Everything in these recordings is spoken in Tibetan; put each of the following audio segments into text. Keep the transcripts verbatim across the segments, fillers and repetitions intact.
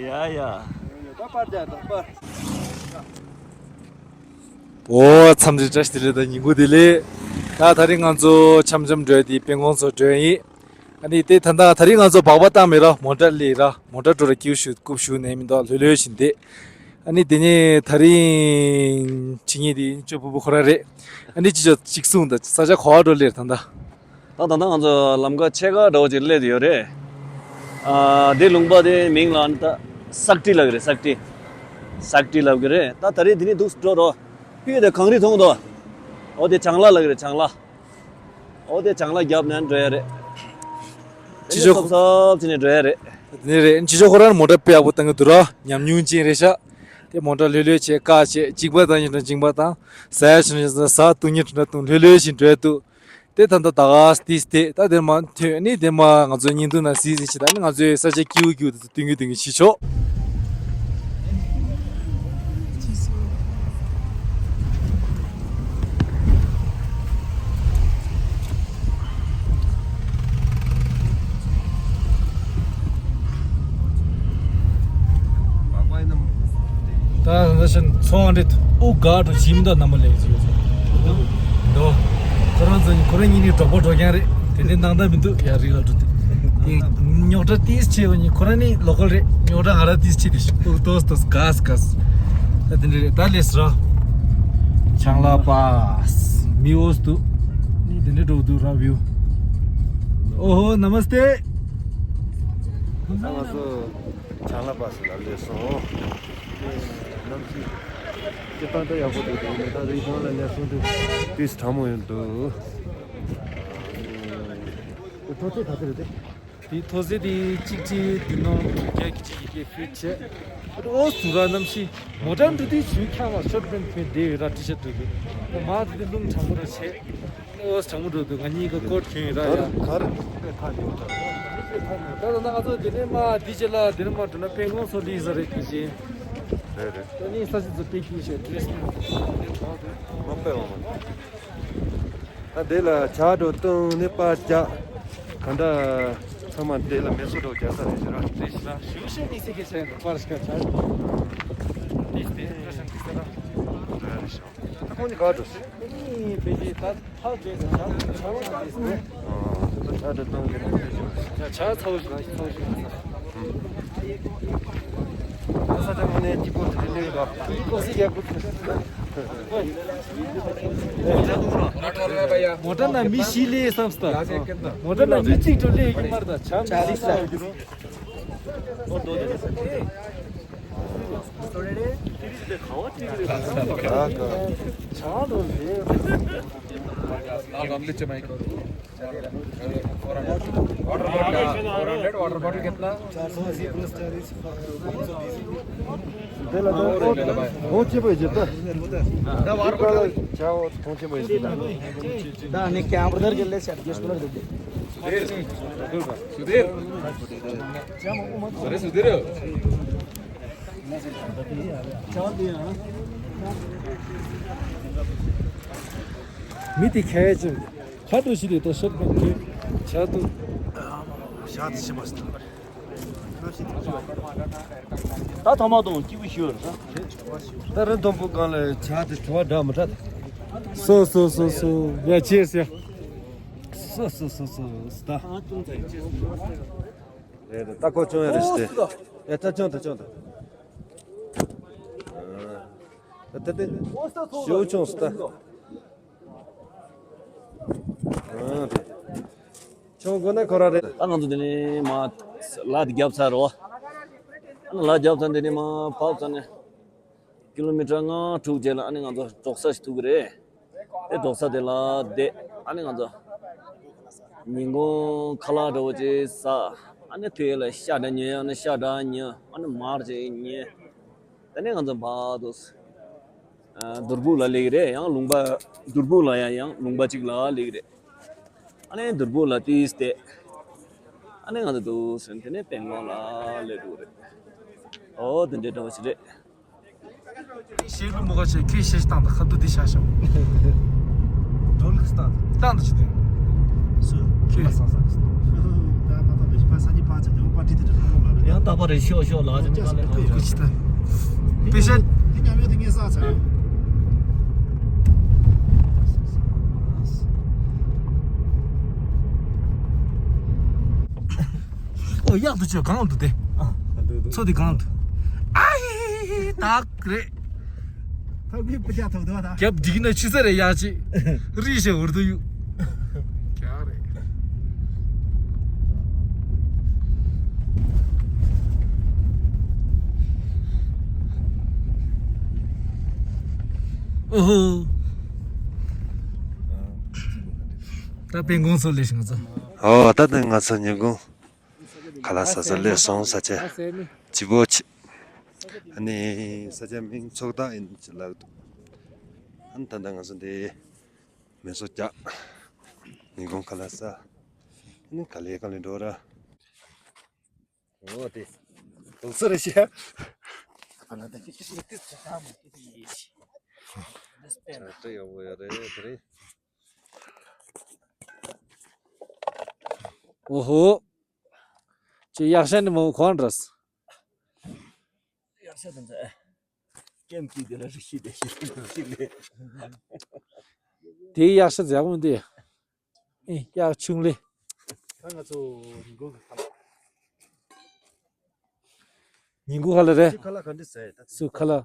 ཡ་ཡ། ད་པར་རྒྱག་དང་པར། ཨོ་འཚམས་འདྲི་བཀྲ་ཤིས་བདེ་ལེགས་དང་ཉིན་གུང་བདེ་ལེགས། ད་ད་རིང་ང་ཚོ་འཆམ་འཆམ་འགྲོ་ཡ་དེ་དཔལ་མགོན་ཚོ་འགྲོ་ཡ་ཡིན། ཨ་ནི་དེ་ད་ལྟ་ད་རིང་ང་ཚོ་སྦག་སྦག་བཏང་མེད་ར། མོ་ཊ་སླེབས་ར། མོ་ཊ་འགྲོ་ར། ཀིའུ་ཞུ་རྐུབ་ཞུ་ནས་མི་འདུག་ལྷོད་ལྷོད་བཞིན་བསྡད། ཨ་ནི་དེ་ནས་ད་རིང་ཕྱི་ཉིན་དེ་ཅོ་ཕུ་བུ་ཁོ་ར་རེད། ཨ་ནི་ཅི་ཅོ་ཅིག་གསུངས་དང་ས་ཆ་ག་པར་འགྲོ་སླེབས་ད་ལྟ། ད་ད་ལྟ་ང་ཚོ་ལམ་ཁ་ཕྱེད་ཀ་འདྲ་བོ་ཅིག་སླེབས་ཡོད་རེད། ཨ་འདི་ལུང་པ་དེ་མིང་ལ་ནི་ད་སག་ཏི་ལབ་ཀྱི་རེད། སག་ཏི། སག་ཏི་ལབ་ཀྱི་རེད། ད་ད་རེས་འདི་ནས་འདུག་སེ་འགྲོ་རོགས། ཕི་གི་དེ་གངས་རི་མཐོང་དོ། འོ་དེ་བྱང་ལ་ལབ་ཀྱི་རེད། བྱང་ལ། འོ་དེ་བྱང་ལ་རྒྱབ་ནས་འགྲོ་ཡ་རེད། ཅི་ཅོ། སོབ་སོབ་བྱས་ནས་འགྲོ་ཡ་རེད། དེ་ནས་རེད། ཅི་ཅོ་ཁོ་རང་མོ་ཊ་དཔེ་ཡག་པོ་བཏང་གི་འདུག་ར། ཉམས་མྱོང་ཅན་རེད་ཤག་དེ་མོ་ཊ་ལྷོད་ལྷོད་བྱས་བཀག་བྱས་གཅིག་པ་བཏང་ཡིན་ན་གཅིག་པ་བཏང་། ཟ་ཡ་བྱུང་ན་ཟ། བཏུང་ཡ་བྱུང་ན་བཏུང་། ལྷོད་ལྷོད་བྱས་འགྲོ་ཡ་འདུག་དེ་ད་ལྟ་ད་ག་སྟེ་སྟེ་ད་དེར་མ་ཐོན་ནི་དེ་མ་ང་ཚོའི་བརྙན་ཐུང་ནང་གཟིགས་གཟིགས་བྱེད། ད་ནི་ང་ཚོའི་ས་ཆ་སྐྱིད་པོ་སྐྱིད་པོ་དེ་ཚོ་སྟོན་གི་སྟོན་གི་བྱེད་ཆོག་ད་ད་ཞིན་ཚོང་རེད། ཨུ་ག་འགྲོ་ཞིམ་ད་རྣམ་པ་ལས་ཟིག་ཡོད་ཚོ། འདོ། ཁོ་རང་ཚོ་ཁོ་རང་གཉིས་ནི་གྲོགས་པོ་གྲོགས་རྐྱང་རེད། དེ་འདྲའི་སྣང་དག་མི་འདུག་ཡ་རིགས་ལ་འགྲོ་དུས། དེ་རྙོག་དྲ་ཏིས་ཆེ་བ་ནི་ཁོ་རང་ནི་ལོ་ཀལ་རེད། རྙོག་དྲ་ང་རང་ཏིས་ཆེ་དེ་ཤི་ཏོག་ཏོག་ཏོག་གས་གས། ད་དེ་འདྲ་རེད། ད་ལས་ར། ཆང་ལ་པ། མི་འོས་འདུག་ནི་དེ་འདྲ་འགྲོ་འདུག་ར་བིའུ། ཨོ་ཧོ་ན་མ་སྟེ། ང་ཚོ་ཆང་ལ་པ་སི་ལ་སླེབས་སོང་། གནམ་གཤིས་སྤྱིར་བཏང་ད་ཡག་པོ་འདུག་དེ་ནས་ད་རི་སྒང་ལ་སླེབས་སོང་དུས་ཏིས་གྲང་མོ་ཡོད་འདུག་ཨེ། ཐོག་ཚད་ག་ཚོད་རེད་དེ། དེ་ཐོག་ཚད་དེ་གཅིག་ཁྲི་བདུན་སྟོང་བརྒྱད་ཀྱི་གཅིག་གི་ཕིཊ་བྱས། ཨོ་སུ་ར་གནམ་གཤིས་མོ་ཊ་འགྲོ་དུས་ཆུ་འཁྱག་ལ་ཤོར་པན་ཕན་བདེ་བའི་ར་ཊི་ཤར་འགྲོ་དུས། ཨོ་མ་དེ་དེ་རླུང་གྲང་མོ་ར་བྱས། ཨོ་གྲང་མོ་འགྲོ་དུས་ང་གཉིས་ཀ་ཀོཊ་གྱོན་ཡོད་ར་ཡ། ག་རེ་དཔེ་ཐག་ཉེ་བོ་ད། ད་ད་ང་ཚོ་དེ་ནས་མ་དེ་རྗེས་ལ་དེ་ནས་མ་འགྲོ་ན་དཔལ་མགོན་ཚོ་ལི་ཟ་རེད་དེ་བཞིན། རེད་རེད། ད་ནི་ས་ཆ་ཚོ་དཔེ་སྐྱིད་ཤོད་ཌི་རེ་སི་མ་དཔེ་འོང་མ། ད་དེ་ལ་ཇ་འགྲོ་བཏུང་ནས་པར་རྒྱག་ག་འདྲ་ཚང་མ་དེ་ལ་མེ་སོ་འགྲོ་རྒྱག་ས་རེད་ཟེར་ར། རེད་ཤག་ཞུ་ཤེས་ནི་སེ་ཁེ་ཆེན་པར་ཤ་ཆ་ཏིས་ཏེ་རེ་ཤན་ཏིས་ཏེ་ར། རེད་ཤག་ད་ཁོང་གཉིས་ག་འགྲོ་ཤག་ནི་པེ་ཏི་ད་ཕར་བྱས་ས་ཆ་ཆ་ལོ་ཆ་ཏིས་ཏེ། ཨ་ད་ཆ་འགྲོ་བཏང་གི་རེད། ཆ་ཚ་བོ་ཞིག་ལ་ཚ་བོ་ཞིག་ལ། ས་ཆ་དངོས་གནས་སྐྱིད་པོ་དེ་འདྲ་ཡོད་པ། ཏོག་ཙམ་ཡག་པོ་ཐོན། མོ་ཊ་ནང་མི་བཞི་སླེབས་བསམ་སྟ། མོ་ཊ་ནང་མི་གཅིག་འགྲོ་སླེབས་ཀྱི་མ་རེད་ད། ཆ་མི་གཅིག་སླེབས་ཀྱི་རུང་། ཆང་འགྲོ་སླེབས། water bottle, water bottle कितना? चार सौ अस्सी प्लस चालीस। དེ་ལ་ད་ཁོང་ཆེན་པོ་ཡོད་ད། ད་ཁོང་ཆེན་པོ་ཡོད་ད། ད་ནི་ཀེམ་པར་དར་གི་ལས་ཤར་གྱི་སྐོར་དུ། सुधीर। अरे सुधीर। མི་དེ་ཁ་ཡ་ཅིང་། ཁ་འགྲོ་ཞིག་རེད་ད་ཤོད་པ་གི་ཇ་དུ། ཞག་དེ་ཕྱི་མ་སྟོན་པར། ད་ཐ་མ་དང་སྐྱིད་པོ་ཞུ་ར། ད་རི་མཐོན་པོ་སྒང་ལ་ཇ་དེ་བྲོ་བ་འདྲ་མི་འདྲ། སོ་སོ་སོ་སོ་ཡ་ཅེས་ཡ། སོ་སོ་སོ་སོ་སྟ། རེད་རེད། ད་ཁོ་ཅུང་ཡ་རེ་ཞིག་སྟེ། ཡ་ད་ཅུང་ད་ཅུང་ད། ད་ད་ད། ཞོ་ཅུང་སྟ། ཨ་རེད། ཆུང་དགོས་ན་ཁོ་ར་རེད། ད་ང་ཚོ་འདི་ནས་མ་ལ་དེ་རྒྱབ་ཚར་རོ། ཨ་ནི་ལ་རྒྱབ་ཚར་འདི་ནས་མ་བབས་ཚར་ནས་ཀི་ལོ་མི་ཊར་ལྔ་དྲུག་རྗེས་ལ་ཨ་ནི་ང་ཚོ་འབྲོག་ས་ཞིག་ཐུག་གི་རེད། དེ་འབྲོག་ས་དེ་ལ་བསྡད་ཨ་ནི་ང་ཚོ་ཉིན་གུང་ཁ་ལག་འདྲ་བོ་ཅིག་ཟ། ཨ་ནི་དེ་ལ་ཤ་འདྲ་ཉོས། ཨ་ནི་ཤ་འདྲ་ཉོས། ཨ་ནི་མར་ཅིག་ཉོས། དེ་ནས་ང་ཚོ་བར་དུ། ཨ་དུར་ཕུག་ལ་སླེབས་ཀྱི་རེད། ཡང་ལུང་པ་དུར་ཕུག་ལ་ཡང་ཡང་ལུང་པ་གཅིག་ལ་སླེབས་ཀྱི་རེད། ཨ་ནི་དུར་ཕུག་ལ་ཏིས་བསྡད། ཨ་ནི་ང་ཚོ་འདུག་སེ་དེ་ནས་སྤང་ལོང་ལ་སླེབས་འགྲོ་གི་རེད། ཨོ་དེ་འདྲའི་འདྲ་བོ་ཞིག་རེད། ཤེས་ལུགས་མོ་ག་ཆེ་ཁྱེད་ཤེས་བཏང་དང་ཁ་ཐུག་དེ་ཤ་ཤ། འགྲོ་ལུགས་སྟངས་སྟངས་དུ་ཆུ་དེ། སུ་ཁྱེད་ལ་སང་སང་། ད་མ་ཐོག་དེ་ཤ། ས་གཉིས་ཕར་ཚུར་དེ་པར་ཊི་དེ་འདྲ་ལྷག་ལ་རེད། ཡང་རྟག་པར་རེ་ཤོག་ཤོག་ལ་ཅང་ག་ལེ་ཐོག་ཡོད་ཅི་ད། པེ་ཤ་དེ་ཉམས་ཡོད་དེ་ངས་བསགས་ཚར། ཨོ་གཡག་ཏུ་ཆོད་གང་འདུག་དེ། མཚོ་དེ་གང་འདུག་ཨ་ཧི་ཧི་ཧི་ད་རེད། ཐབ་ཀའི་སྤུ་རྒྱག་ཐོག་ཏུ་བ་དང་། རྒྱབ་འདི་གི་ན་ཆུ་ས་རེ་ཡག་ཅིག་རིག་ཞེ་འུར་དུ་ཡུ། རྒྱག་རེད། ཨོ་ཧོ། ད་དཔེ་འགོང་སོ་ལེ་ཞིག་ང་ཚོ། ཨོ་ད་ད་ང་ཚོ་ཉིན་གུང་ཁ་ལག་ཟ་ས་ལས་སོང་ས་ཆ་ལྗིད་པོ་ཆེ། ཨ་ནི་ས་ཆ་མིང་ཚོགས་བདག་ཡིན་ཅི་ལབ་འདུག་ཨ་ནི་ད་ལྟ་ང་ཚོ་འདི་མེ་སོ་རྒྱག་ཉིན་གུང་ཁ་ལག་ཟ། ཨ་ནི་ག་ལེ་ག་ལེ་འགྲོ་ར། འོ་དེ་དུག་སོ་རེ་ཤི། ཨ་ན་ད་ཅི་ཅི་ཅི་ཅི་ཅི་ཅི་ཅི་ཅི་ཅི་ཅི་ཡོད་པོ་ཡོད་རེད་དེ་རེད། ཨོ་ཧོ། ཅི་ཡག་ཤ་ནི་མོ་གོན་རས། ཡག་ཤ་དང་ཟེར། ཀེམ་གྱི་དེ་ལ་རི་ཤི་དེ་ཤི་དེ་ཤི་ལེ། དེའི་ཡག་ཤ་ཟེར་མོ་འདི། ཨེ་ཡག་ཆུང་ལེ། ད་ང་ཚོ་ཉིན་གུང་གི་ཁ་ལག་ཉིན་གུང་ཁ་ལག་རེད། ཁ་ལག་ག་འདྲ་ཟེར་ད། སུ་ཁ་ལག་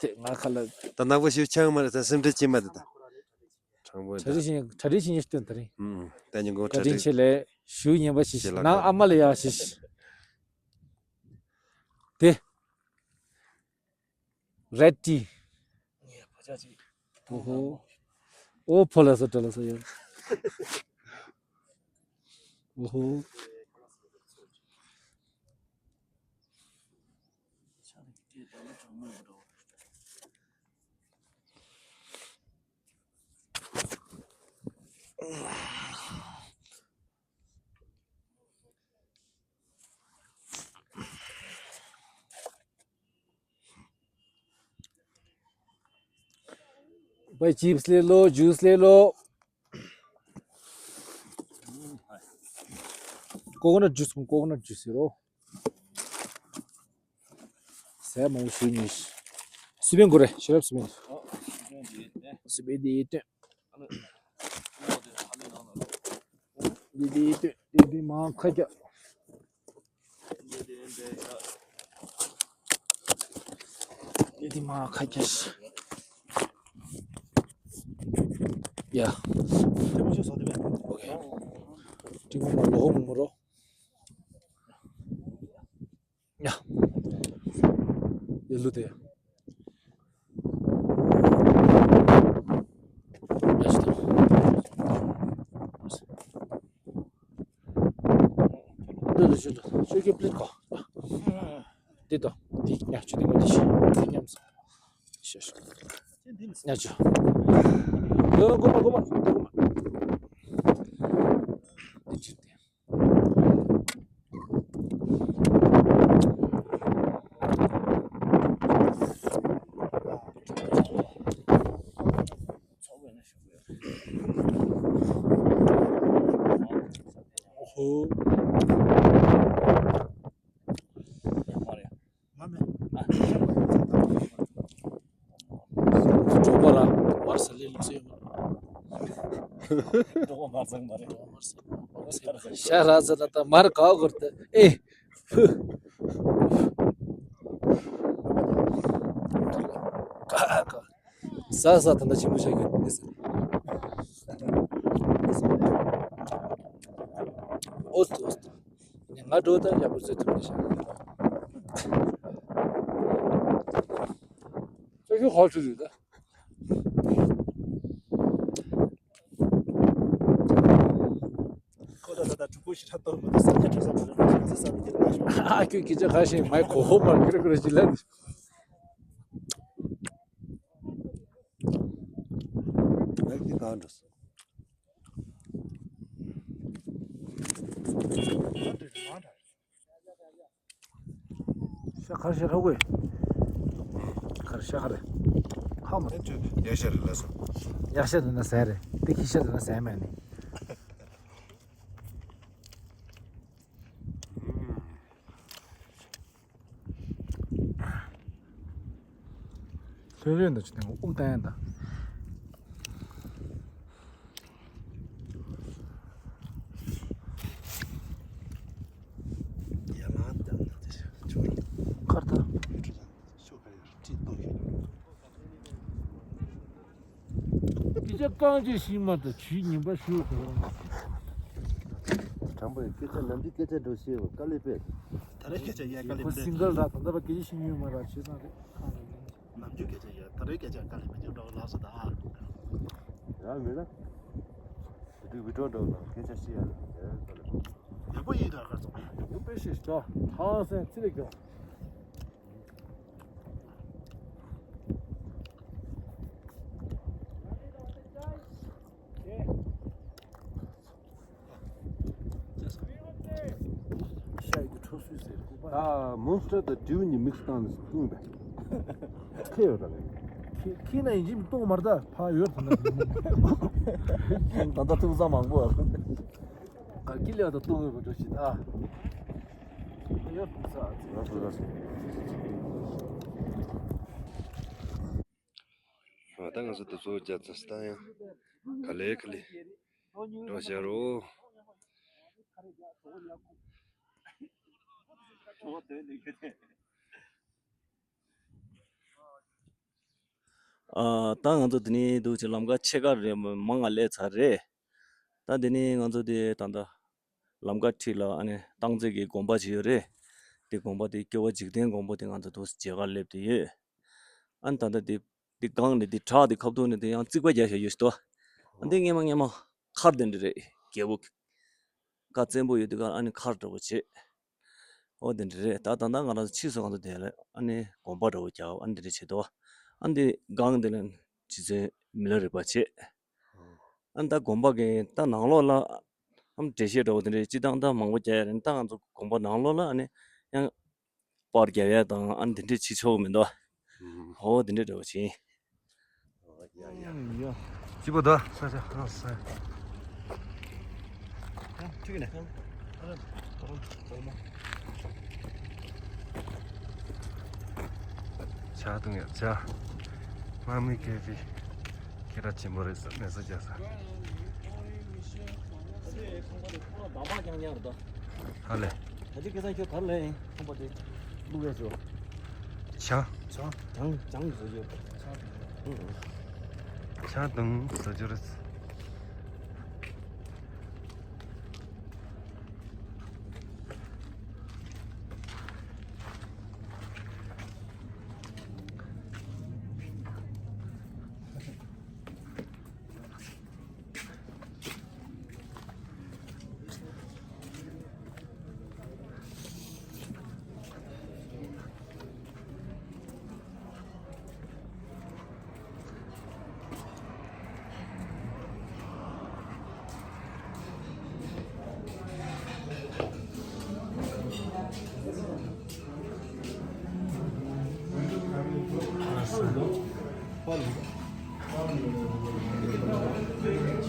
དེ་ང་ཁ་ལག་ད་ནག་པོ་ཞིག་ཆགས་མ་རེད་ད་སེམས་ཁྲལ་ཅི་མ་རེད་ད། དྲང་པོ་གྲ་སྒྲིག་བྱེད་གྲ་སྒྲིག་བྱེད་ཉེས་སྟོན་ད་རིང་། ད་ཉིན་གུང་གྲ་སྒྲིག་བྱེད་ལས་ཞུ་ཉན་པ་ཞིག་ཞིག་ནང་ཨ་མ་ལ་ཡག་ཞིག་ཞིག་དེ། རེད་ཏི། ངས་ཕ་ཆག་ཅིག་ཨོ་ཧོ། ཨོ་ཕོ་ལ་སོ་བྲལ་ལ་སོ་ཡ། ཨོ་ཧོ། भाई चिप्स ले लो, जूस ले लो। कोकोनट जूस, कोकोनट जूस ले लो। ཟས་མང་པོ་ཞིག་ཉོས། སི་པན་གོ་རེ་ཤེས་རབ་སི་པན། སི་པན་འདི་ཡིན་ཏེ། འདི་འདི་ཡིན་ཏེ་འདི་འདི་མང་ཁ་རྒྱ། འདི་འདི་མང་ཁ་རྒྱ། ཡ། ཨོ་ཁེ། ཏི་མོ་མ་ལོ་ཧོ་མོ་རོ། ཡ། ཡ་ལུ་དེ། ཡ་ཤི་དང་། འདི་ལ་ཤོད་དང་། ཤོད་ཀྱི་པླེ་ཊི་གོ། འདི་དང་། འདི་ཉ་ཆུ་འདི་ངོ་འདི་ཤི། འདི་མཉམ་སོང་། ཤོད་ཤོད། ཉ་ཆུ། ཡོ་གོ་མ་གོ་མ་གོ་མ། འདི་ཅི་སྟེ། ཨོ་ཧོ། མ་རེད། ང་མེད། ཨ། གྲོགས་པོ་ར་མར་ས་ལེ་ལུགས་སེ་ཡོད་མ་རེད། གྲོགས་པོ་མར་ས་མ་རེད། ཤ་ར་ཟ་ད་ད་མར་ག་གོར་ད་ཨེ། ཧུ། ཀ་ཀ། ཟ་ཟ་ད་ད་ཆེན་པོ་ཤ་གི་ནི་ཟ། ཨོ་ཏོ་ཨོ་ཏོ། ང་འགྲོ་ད་ཡག་པོ་བཟོས་ཐུབ་ཀྱི་ཤག་ཅོ་ཤུ་ཧོ་ཆུ་རེད་ད། ཁོ་ད་ད་ད་གྲུ་པོ་ཞིག་ཧྲ་ཏོ་མི་འདུག་ས་ཁ་ཁྲ་ས་མི་འདུག་ས་ཁ་ས་མི་འདུག་ཨ་ཁྱོད་སྐད་ཆ་ཁ་ཤས་མའི་གོ་ཧོ་མར་ཀི་ར་ཀི་ར་ཞིག་ལན། ལག་འདི་གང་འགྲོ་སོང་། ཤ་ཁར་ཤ་ཁ་དགོས། ཁར་ཤ་ཁ་རེད། ཧ་མ། ཡ་ཤ་རེད་ལ་སོ། ཡ་ཤ་རེད་ན་ཟས་རེད། དེ་ཁི་ཤ་རེད་ན་ཟས་མེད་ནི། བོད་རིགས་འདི་ཅི་དེ་དབུགས་བཏང་ཡ་ད། ཁར་ད། སྐད་ཆ་རྐང་གཅིག་ཤེས་མ་ཐག་ཇུས་ཉན་པ་ཞུ་དགོས། དྲང་པོ་ཡིན། སྐད་ཆ་ནམ་རྒྱུན་སྐད་ཆ་འགྲོ་ཤེས་བ་དཀའ་ལས་པས། ད་རེས་སྐད་ཆ་ཡ་དཀའ་ལས་ཁོ་པས། སིང་གལ་ར་ད་ལྟ་བ་སྐད་ཆ་ཤེས་ཡོད་མ་ར་བྱས་ཙང་རེད། ནམ་རྒྱུན་སྐད་ཆ་ཡ་ད་རེས་སྐད་ཆ་དཀའ་ལས་པས་ཅིག་འགྲོ་ལགས་སོ་ད། ཡང་མིན་ན། དེ་དུས་བི་ཀྲོ་འགྲོ་ལ་སྐད་ཆ་ཤེས་ཡ་ལ་ཡང་དཀའ་ལས་པ། ཡག་པོ་ཡིན་ད་ཁ་སོང་། ཡག་པོ་དཔེ་ཤེས་ཤོག་ཧང་སང་ཚི་ལེ་གོ། ཤ་ཡི་གི་ཁྲོ་སུའི་ཟེར་ཁུག་པ། ད་མོན་སི་ཊར་དང་ཌིའུ་གཉིས་མིག་སི་བཏང་ནས་བཏུང་པས། ཁེ་ཡོད་ད་ལེ། ཁེ་ཁེ་ན་ཡིན་གཅིག་མི་བཏུང་མར་ད་ཕ་ཡོད་ད་ན། ད་ལྟ་ཐུག་ས་མང་པོ། ག་ཀི་ལེ་ད་བཏུང་ཡོད་པ་འགྲོ་ཞིག་ད། ཡོད་ད་ས། ལགས་སོ་ལགས་སོ། ད་ང་ཚོ་དུ་ཚོ་རྒྱ་ཚ་སྟ་ཡང་ག་ལེ་ག་ལེ་འགྲོ་བྱ་རོ། ཨ། ད་ང་ཚོ་འདི་ནས་འདུག་ཅེས་ལམ་ཁ་ཕྱེད་ཀ་རེ་མང་ང་སླེབས་ཚར་རེད། ད་འདི་ནས་ང་ཚོ་དེ་ད་ལྟ་ལམ་ཁ་འཁྲིས་ལ་ཨ་ནི་སྟག་འཛིན་གྱི་དགོན་པ་ཅིག་ཡོད་རེད། དེ་དགོན་པ་དེ་སྐྱོ་བ་འཇིག་རྟེན་དགོན་པ་དེ་ང་ཚོ་འདུག་མཇལ་ཁ་སླེབས་དེ་ཡོད། ཨ་ནི་ད་ལྟ་དེ་དེ་སྒང་ནས་དེ་བྲག་དེ་ཁ་ཐུག་ནས་དེ་ཡང་རྩིག་པ་རྒྱག་བཞག་ཡོད་ཤི་ཏོ། ཨ་འདི་སྔས་མ་སྔས་མ་མཁར་དེ་འདྲ་རེད་རྒྱལ་པོ། ཀ་བཙན་པོ་ཡོད་དུས་ཀ་ཨ་ནི་མཁར་འདྲ་བོ་བྱེད། ཨོ་དེ་འདྲ་རེད། ད་ད་ལྟ་ང་རང་ཚོ་ཕྱིས་སུ་ང་ཚོ་དེ་ལ་ཨ་ནི་དགོན་པ་འདྲ་བོ་རྒྱག་ཨ་ནི་དེ་འདྲ་བྱེད་དོ། ཨ་ནི་དེ་སྒང་དེ་ལ་རྗེ་བཙུན་མི་ལ་རས་པ་བྱེད། ཨ་ནི་ད་དགོན་པ་གི་ད་ནང་ལོགས་ལ་ཨམ་འགྲེལ་བཤད་འདྲ་བོ་དེ་འདྲ་སྤྱི་བཏང་ད་མང་པོ་རྒྱག་ཡ་རེད། ད་ང་ཚོ་དགོན་པ་ནང་ལོགས་ལ་ཨ་ནི་ཡང་པར་རྒྱག་ཡ་དང་ཨ་ནི་དེ་འདྲ་བྱེད་ཆོག་གི་མི་འདུག་ཨོ་དེ་འདྲ་འདྲ་བོ་བྱེད། ཡ་ཡ། སྐྱིད་པོ་འདུག་ས་ཆ་ཧང་སང་། ཨ་ཁྲིད་ནས། ཆ་དུང་ཡ་ཆ། མ་མི་ཀེ་ཕི། ཁྱེད་ར་ཆེན་པོ་རེད་ས་མེད་ས་རྒྱ་ས། ཧ་ལས། ད་ཅི་སྐལ་བཟང་ཁྱོད་གར་ལེན་ཁང་པ་དེ་བླུག་ཡས་ཤོག་ཆང་། ཆང་། ཆང་ཆང་བཟོ་རྒྱུ། ཆང་། ཆང་དང་བཟོ་རྒྱུ་རེད།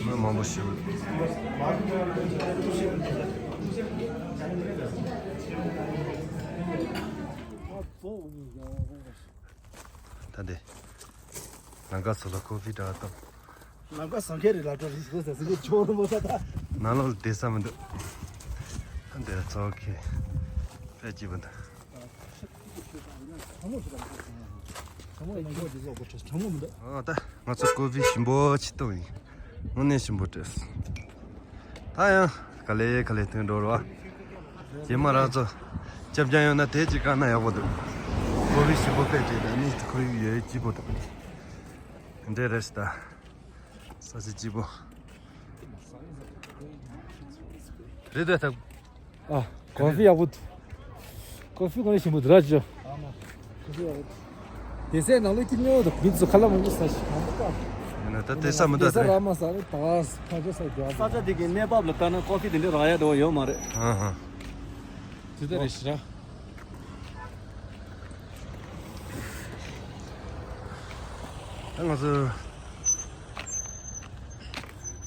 མི་མང་པོ་ཞིག་ད་དེ། ལམ་ཁ་སོགས་ལ་ཀོ་ཕི་འདྲ་བཏང་། ལམ་ཁ་ཟ་མཁན་རེད་ལ་འགྲོ་རེད་ཟེར་ཟེར་གྱི་ཆོག་རུང་མོ་ས་ད། ནང་ལོགས་ལ་བསྡད་ས་མི་འདུག་འདིར་ཚོགས་ཀྱི་དཔེ་སྐྱིད་པོ་འདུག་ཨོ་ད་ང་ཚོ་ཀོ་ཕི་ཞིམ་པོ་ཅིག་བཏུང་ཡིན། དངོས་གནས་ཞིམ་པོ་སྤྲད། ད་ཡང་ག་ལེ་ག་ལེ་ཐོན་འགྲོ་རོགས། རྗེས་མ་རང་ཚོ་སྐྱབས་རྒྱ་ཡོད་ན་དེ་ཅིག་བཀག་ན་ཡག་པོ་འདུག་ཀོ་ཕི་ཞིམ་པོ་དཔེ་སྤྲད་ད་ནི་ཁོར་ཡུག་ཡོད་སྐྱིད་པོ་འདུག་འདྲེ་རེད་ད། ས་ཆ་སྐྱིད་པོ། རེད་ད་ད། ཨ། ཀོ་ཕི་ཡག་པོ་འདུག་ཀོ་ཕི་ཁོ་ནས་ཞིམ་པོ་འདུག་ར་ཅོ། དེ་སའི་ནང་ལོགས་ཀྱི་སྨྱོ་དང་མི་ཚོ་ཁ་ལག་མང་པོ་ཟ་ཞིག་གང་པོ་ཀ་ཡིན་ན་ད་དེ་ས་མི་འདུག་དེ་ས་རེད། ར་མ་ཟ་རེད་ད་ཕ་ཇོ་ས་རྒྱ་ས་ཆ་དེ་གི་གནས་བབ་ལ་ལྟ་ན་ཀོ་ཕི་དེ་འདྲ་རག་ཡ་འགྲོ་ཡོད་མ་རེད། ཧ་ཧ། དེ་ལྟ་རེད་ཤི་ར། ད་ང་ཚོ་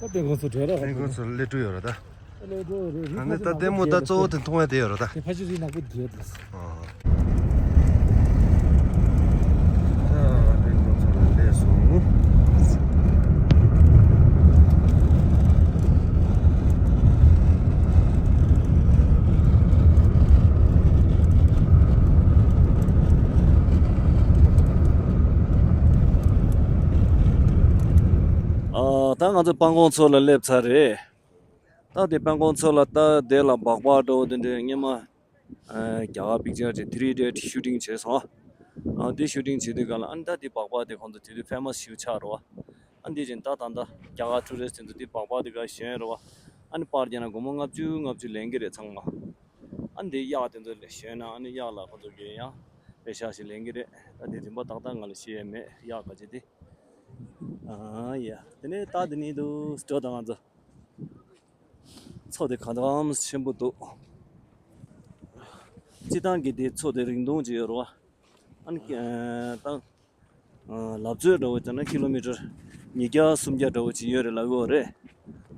ད་དེ་ཁོང་ཚོ་བྲེལ་ར་དེ་ཁོང་ཚོ་སླེབས་འགྲོ་ཡོད་ར་ད། སླེབས་འགྲོ་རེད། ཨ་ནི་ད་ལྟད་མོ་ད་གཙོ་བོ་དེ་མཐོང་ཡ་དེ་ཡོད་ར་ད། དེ་ཕ་ཆུ་རི་ནག་པོ་བརྒྱད་རེད། ཨ། ད་དེ་ཁོང་ཚོ། ད་ང་ཚོ་སྤང་གོང་མཚོ་ལ་སླེབས་ཚར་རེད། ད་དེ་སྤང་གོང་མཚོ་ལ་ད་དེ་ལ་སྦག་སྦག་འདྲ་བོ་དེ་འདྲའི་སྔོན་མ། ཨ། རྒྱ་གར་པིག་ཅར་ཅིག་ཐི་རི་ཌི་ཤུ་ཊིང་བྱས་སོང་། ཨ། དེ་ཤུ་ཊིང་བྱེད་དུས་སྒང་ལ་ཨ་ནི་ད་དེ་སྦག་སྦག་དེ་ཁོང་ཚོ་དེ་དུས་ཕེ་མ་སི་ཞེ་པོ་ཆགས་རེད་བ། ཨ་ནི་དེ་བཞིན་ད་ད་ལྟ་རྒྱ་གར་ཊུ་རི་སི་ཊི་དེ་ཚོ་དེ་སྦག་སྦག་དེ་ག་ཞོན་རེད་བ། ཨ་ནི་པར་རྒྱག་ན་སྒོར་མོ་ལྔ་བཅུ་ལྔ་བཅུ་ལེན་གྱི་རེད་ཚང་མ། ཨ་ནི་དེ་གཡག་དེ་ཚོ་ཞོན་ན་ཨ་ནི་གཡག་ལ་ཁོང་ཚོ་གིས་ཡང་པེ་ཤ་ཞིག་ལེན་གྱི་རེད། ད་དེ་རིན་པ་ཏག་ཏག་ང་ལ་ཤེས་ཡ་མེད། གཡག་ག་ཅི་དེ། ཨ་ཡ། དེ་ནས་ད་དེ་ནས་འདུག་འགྲོ་དང་། ང་ཚོ་མཚོ་དེ་ག་འདྲ་ཆེན་པོ་འདུག་སྤྱིར་བཏང་གི་དེ་མཚོ་དེ་རིང་ཐུང་ཅིག་ཡོད་རེད་བ། ཨ་ནི་ད་ལབ་རྩོལ་འདྲ་བོ་བྱས་ན་ཀི་ལོ་མི་ཊར་ཉིས་བརྒྱ་སུམ་བརྒྱ་འདྲ་བོ་ཅིག་ཡོད་རེད་ལབ་ཀྱི་ཡོད་རེད།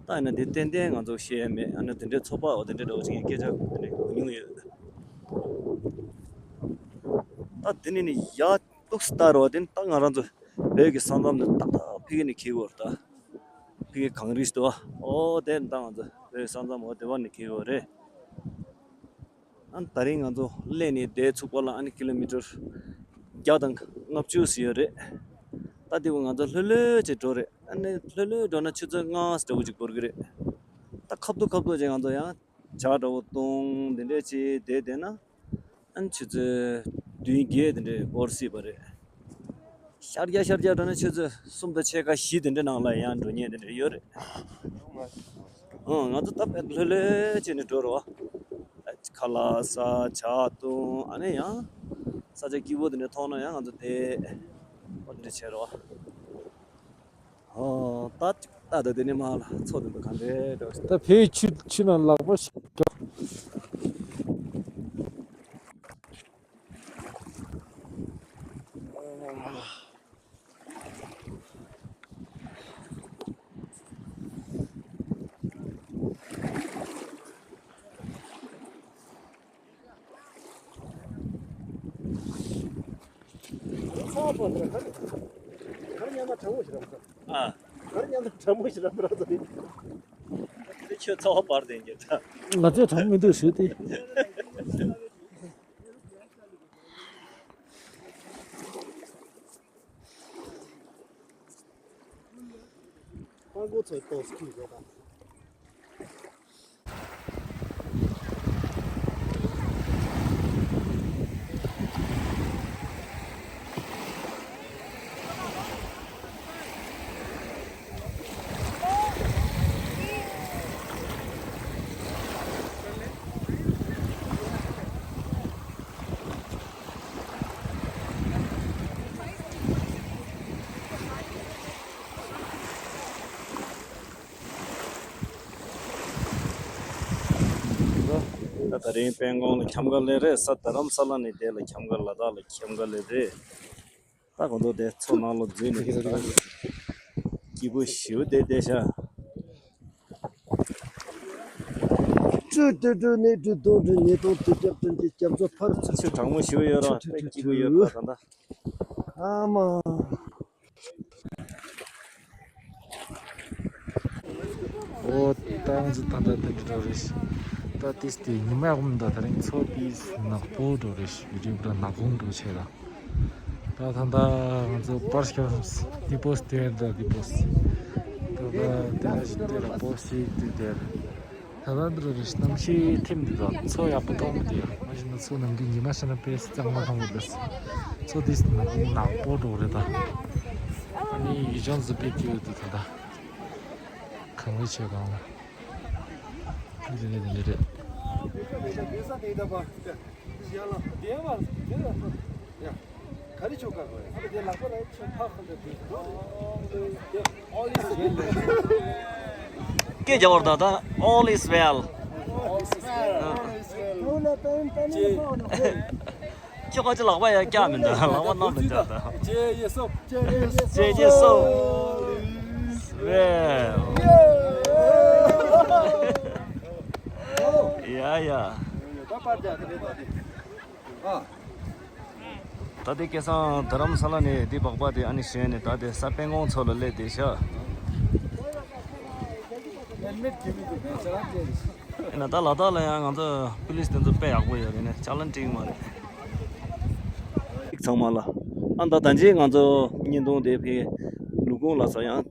ད་ཡིན་ན་དེ་ཏན་ཏན་ང་ཚོ་ཤེས་ཡ་མེད། ཨ་ནི་དེ་འདྲའི་མཚོ་པ་འོ་དེ་འདྲའི་འདྲ་བོ་ཅིག་ངས་སྐད་ཆ་དེ་འདྲ་གོ་མྱོང་ཡོད། ད་དེ་ནས་ནི་ཡར་ཏོག་ཙམ་བལྟ་རོགས། དེ་ནི་ད་ང་རང་ཚོ་བོད་ཀྱི་ས་མཚམས་ནས་ཏག་ཏག་ཕ་གི་ནས་འཁེལ་གྱི་ཡོད་རེད། ད་ཕ་གི་གངས་རི་ཞིག་འདུག་བ། ཨོ་དེ་ནི་ད་ང་ཚོ་བོད་ཀྱི་ས་མཚམས་འོ་དེ་བ་ནས་འཁེལ་གྱི་ཡོད་རེད། ཨ་ནི་ད་རིང་ང་ཚོ་སླེབས་ནས་བསྡད་ཚུགས་པ་ལ་ཨ་ནི་ཀི་ལོ་མི་ཊར་བརྒྱ་དང་ལྔ་བཅུ་ཙམ་ཡོད་རེད། ད་དེ་བོ་ང་ཚོ་ལྷོད་ལྷོད་བྱས་འགྲོ་རེད། ཨ་ནི་ལྷོད་ལྷོད་འགྲོ་ན་ཆུ་ཚོད་ལྔ་ཙམ་འདྲ་བོ་ཅིག་འགོར་གྱི་རེད། ད་ཁ་ཐུག་ཁ་ཐུག་བྱས་ང་ཚོ་ཡང་ཇ་འདྲ་བོ་བཏུང་དེ་འདྲས་བྱས་བསྡད་བསྡད་ན། ཨ་ནི་ཆུ་ཚོད་བདུན་བརྒྱད་དེ་འདྲས་འགོར་སྲིད་པ་རེད། ཤར་རྒྱག་ཤར་རྒྱག་འགྲོ་ན་ཆུ་ཚོད་གསུམ་དང་ཕྱེད་ཀ་བཞི་དེ་འདྲ་ནང་ལ་ཡང་འགྲོ་མཁན་དེ་འདྲ་ཡོད་རེད། ཨང་། ང་ཚོ་ད་དཔེ་ལྷོད་ལྷོད་བྱས་ནས་འགྲོ་རོགས། ཁ་ལག་ཟ། ཇ་བཏུང་། ཨ་ནི་ཡང་ས་ཆ་སྐྱིད་པོ་དེ་འདྲ་མཐོང་ན་ཡང་ང་ཚོ་དེ་འོ་དེ་འདྲ་བྱེད་རོགས། ཨོ། ད་ད་ད་དེ་ནས་མར་ལ་མཚོ་དེ་འདུག་ག་འདྲས་འགྲོ། ད་ཕའི་ཆུ་ཆུ་ནང་ལག་པ་ཞིག་འགྱོ། ཚ་བ་པ་འདྲ་ག་རེ། ག་རེ་ཉན་ན་གྲང་མོ་ཞིག་རག་ས། ཨ། ག་རེ་ཉན་ན་གྲང་མོ་ཞིག་རག་ས་རེད། དེ་ཁྱོད་ཚ་བ་པར་དེ་འགྱེད་ད། ང་ཚོས་གྲང་མོ་མི་འདུག་ཞུས་ཏེ། སྤང་གོང་མཚོའི་ཏོག་ཙམ་ཡོད་པ། ད་ད་རིང་སྤང་གོང་ལ་འཁྱམ་ག་སླེབས་རེད། ས་རྡ་རམ་ས་ལ་ནས་དེ་ལ་འཁྱམ་ག་ལ་དྭགས་ལ་འཁྱམ་ག་སླེབས་རེད། ད་གོ་འདུག་དེ་མཚོ་ནང་ལ་འཛུལ་ནས་ད་སྐྱིད་པོ་ཞེ་པོ་དེ་བསྡད་ཤག་ཀྲུ་ཀྲུ་ཀྲུ་ནས་ཀྲུ་དོང་ཀྲུ་ནས་དོང་ཀྲུ་རྒྱབ་ཀྲུ་འདི་རྒྱབ་མཚོ་ཕར་ཚུར། ཆུ་གྲང་མོ་ཞེ་པོ་ཡོད་ར། དཔེ་སྐྱིད་པོ་ཡོད་པ་ད་ད། ཨ་མ། ཨོ། ད་ང་ཚོ་ད་ལྟ་འདི་འདྲ་འགྲོ་རེད། ད་ཏིས་དེ་ཉི་མ་ཡག་པོ་མི་འདུག་ད་རིང་མཚོ་ཏིས་ནག་པོ་འགྲོ་རེད། བི་ཌིའོ་པུ་ར་ནག་ཁུང་འགྲོ་ཆེ་ད། ད་ད་ད་ང་ཚོ་པར་ཤོར་འདི་པོ་སྟེར་ད་འདི་པོ། ད་ད་དེ་ལ་ཞིག་སྟེར་པོ་ཞིག་དེ་དེར། ད་ད་འདི་རེད། གནམ་གཤིས་ཐིམ་འདི་དང་མཚོ་ཡག་པོ་མཐོང་གི་འདུག་མ་གཞི་ན་མཚོ་ནམ་རྒྱུན་ཉི་མ་ཤར་ན་དཔེ་གཙང་མ་མཐོང་གི་འདུག་མཚོ་འདི་ནག་པོ་འགྲོ་རེད་ད། ཨ་ནི་ཡུལ་ལྗོངས་སུ་དཔེ་སྐྱིད་པོ་འདུག་ད་ད་གངས་རི་ཆེ་གང་། འདི་འདི་འདི་རེད། སྐད་རྒྱག་བར་ད་ད། All is well. ཁྱོད་ཁ་ཅིག་ལག་པ་ཡར་བཀྱག་མི་འདུག་ལག་པ་གནམ་ལ་བཀྱག་ད། ཇེ་ཡེ་སོ། ཇེ་ཡེ་སོ། ཡ་ཡ། ད་དེ་སྐལ་བཟང་རྡ་རམ་ས་ལ་ནས་འདི་སྦག་སྦག་དེ་ཨ་ནི་བཞོན་ནས་ད་དེ་ས་སྤང་གོང་མཚོ་ལ་སླེབས་བསྡད་ཤག་ཡིན་ན་ད་ལ་དྭགས་ལ་ཡང་ང་ཚོ་པུ་ལིས་དེ་ཚོ་དཔེ་ཡག་པོ་ཡོད་རེད་ནས་ཅ་ལན་སྤྲད་ཀྱི་མ་རེད། ཚང་མ་ལ། ཨ་ད་ད་ཅི་ང་ཚོ་བརྙན་ཐུང་དེ་ཕའི་ལུས་ཕུང་ལ་ས་ཡང་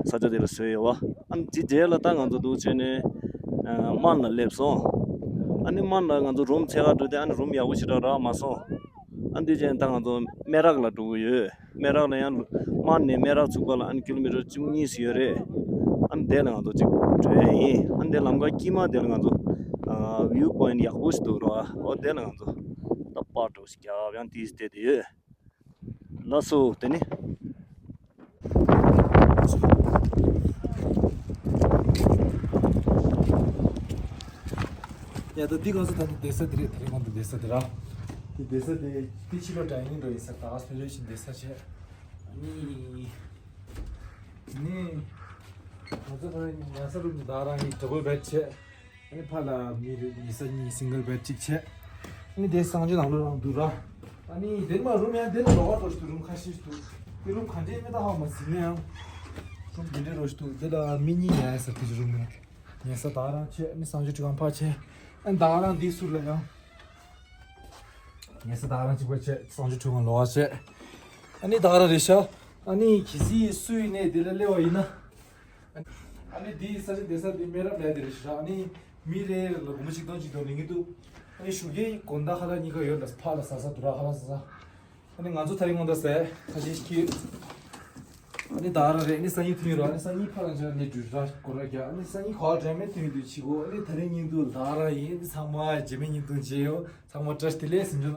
ས་ཆ་དེ་ལ་བཟོས་ཡོད་པ། ཨ་ནི་དེ་རྗེས་ལ་ད་ང་ཚོ་འདུག་བྱས་ནས་ཨ་སྨན་ལ་སླེབས་སོང་། ཨ་ནི་སྨན་ལ་ང་ཚོ་རུམ་ཕྱེད་ཀ་འགྲོ་དུས་ཨ་ནི་རུམ་ཡག་པོ་ཞེ་དྲག་རག་མ་སོང་། ཨ་འདི་བྱས་ད་ང་ཚོ་སྨན་རག་ལ་འགྲོ་གི་ཡོད། སྨན་རག་ལ་ཡང་སྨན་ནས་སྨན་རག་ཚུགས་པ་ལ་ཨ་ནི་ཀི་ལོ་མི་ཊར་བཅུ་གཉིས་ཙམ་ཡོད་རེད། ཨ་ནི་དེ་ལ་ང་ཚོ་ཅིག་འགྲོ་ཡ་ཡིན། ཨ་ནི་དེ་ལམ་ཁ་དཀྱིལ་མ་དེ་ལ་ང་ཚོ་ཨ་བིའུ་པོ་ཡིན་ཊི་ཡག་པོ་ཞིག་འདུག་ར། ཨོ་དེ་ལ་ང་ཚོ་ད་པར་འདྲ་པོ་ཞིག་རྒྱབ། ཡང་དེ་བལྟས་བསྡད་ཡོད། ལགས་སོ། དེ་ནི། ཡ་ད་འདི་ང་ཚོ་ད་ལྟ་བསྡད་ས་འདི་རེད། དེ་རིང་ང་ཚོ་བསྡད་ས་འདི་ར། འདི་བསྡད་ས་དེ་འདི་ཕྱི་ལོགས་ཌའི་ནིང་རུམ་ཡིན་ས། ད་ང་ཚོ་ཕེབས་ཞིག་བསྡད་ས་བྱས། ཨ་ནི་ནི་ང་ཚོ་ད་ཉལ་ས་རུམ་ད་རང་ཡིན། ཌབ་བལ་བེཌ་བྱས། ཨ་ནི་ཕར་ལ་མི་རེ་ཉལ་ས་གཉིས། སིང་གལ་བེཌ་གཅིག་བྱས། ཨ་ནི་དེ་གསང་སྤྱོད་ནང་ལོགས་རང་འདུག་ར། ཨ་ནི་དེ་མ་རུམ་ཡང་དེ་ལ་ལོགས་ཀ་འགྲོ་ཞིག་འདུག་རུམ་ཁ་ཤས་ཤིག་འདུག་དེ་རུམ་ག་འདྲས་མེད་ད་ཧ་མ་ཟིན་ན་ཡང་། རུམ་དེ་འདྲས་འགྲོ་ཞིག་འདུག་དེ་ལ་མི་གཉིས་ཉལ་ཡ་ས་དེ་ཅིག་རུམ་ཡང་ཉལ་ས་ད་རང་བྱས། ཨ་ནི་གསང་སྤྱོད་ཁྲུས་ཁང་ཕར་བྱས། ཨ་ནི་ད་རང་འདི་ཟུར་ལ་ཡང་ཉལ་ས་ད་རང་གཅིག་པ་བྱས། གསང་སྤྱོད་ཁྲུས་ཁང་ལོགས་ཀ་བྱས། ཨ་ནི་ད་རང་རེད་ཤག་ཨ་ནི་གལ་སྲིད་སུ་ཡིན་ནའི་དེ་ལ་སླེབས་པ་ཡིན་ན། ཨ་ནི་འདི་ས་ཆ་བསྡད་ས་འདི་སྨན་རམས་ལས་དེ་རེད་ཤག་ཨ་ནི་མི་རེ་ལ་སྒོར་མོ་ཆིག་སྟོང་ཆིག་སྟོང་ལེན་གྱི་འདུག་ཨ་ནི་ཞོགས་ཀའི་དགོང་དག་ཁ་ལག་གཉིས་ཀ་ཡོད་ལ། ཕར་ལ་ཟ་ས་དུ་ར་ཁ་ལག་ཟ་ས། ཨ་ནི་ང་ཚོ་ད་རིང་དགོང་དག་ཟས་ཁ་ཤས་ཤིག་ཨ་ནི་ད་ར་རེད། ཨ་ནི་སང་ཉིན་ཐོན་ཡོད་ར། ཨ་ནི་སང་ཉིན་ཕར་ལ་འབྱོར་ནས་འགྲུལ་ར་སྐོར་ར་རྒྱག་ཨ་ནི་སང་ཉིན་ག་བ་དྲན་མེད་ཐོན་ཡོད་དུས་ཕྱི་གོ་ཨ་ནི་ད་རིང་ཉིན་དུ་ད་ར་ཡིན། ཨ་ནི་ཚང་མ་རྗེས་མའི་ཉིན་དུ་མཇལ་ཡོང་། ཚང་མ་བཀྲ་ཤིས་བདེ་ལེགས་ཟིན་འཇོག